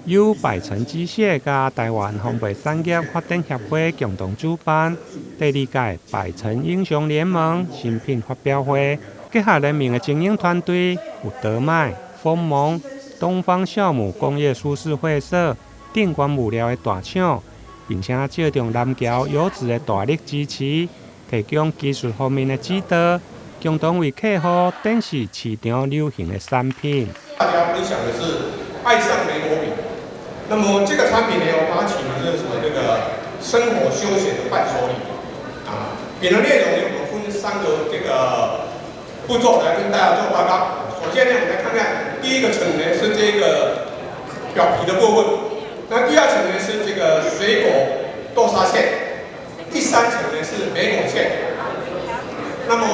由百成機械佮臺灣烘焙產業發展協會共同主辦第二屆百成英雄聯盟新品發表會，結合聯盟的精英團隊有德麥、豐盟、東方酵母工業株式會社等原物料的大廠，並且借重南僑遊子的大力支持，提供技術方面的指導，共同為客戶展示市場流行的產品。大家分享的是愛上莓果餅。那麼這個產品呢，我把它取名是什麼？這個生活休閒的伴手禮啊。餅的內容呢，我們分三個這個步驟來跟大家做報告。首先呢，我們來看看第一個層呢是這個表皮的部分，那第二層呢是這個水果豆沙餡，第三層呢是莓果餡。那麼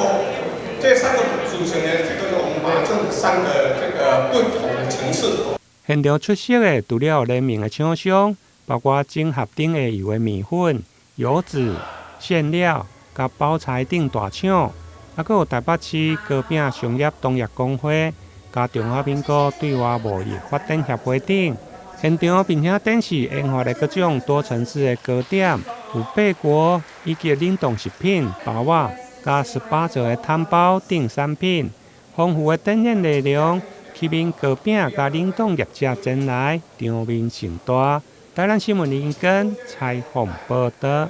這三個組成呢，這個是我們把它分三個這個不同的層次。現場出席的除了聯名的廠商，包括整合頂下游的麵粉、油脂、餡料、佮包材等大廠，猶閣有台北市糕餅商業同業公會、佮中華民國對外貿易發展協會等。現場並且展示研發的各種多層次的糕點，有貝果以及冷凍食品、包仔、佮18褶的湯包等產品，豐富的展演內容，吸引糕餅佮冷凍業者前來，場面盛大。台南新聞林根採訪報導。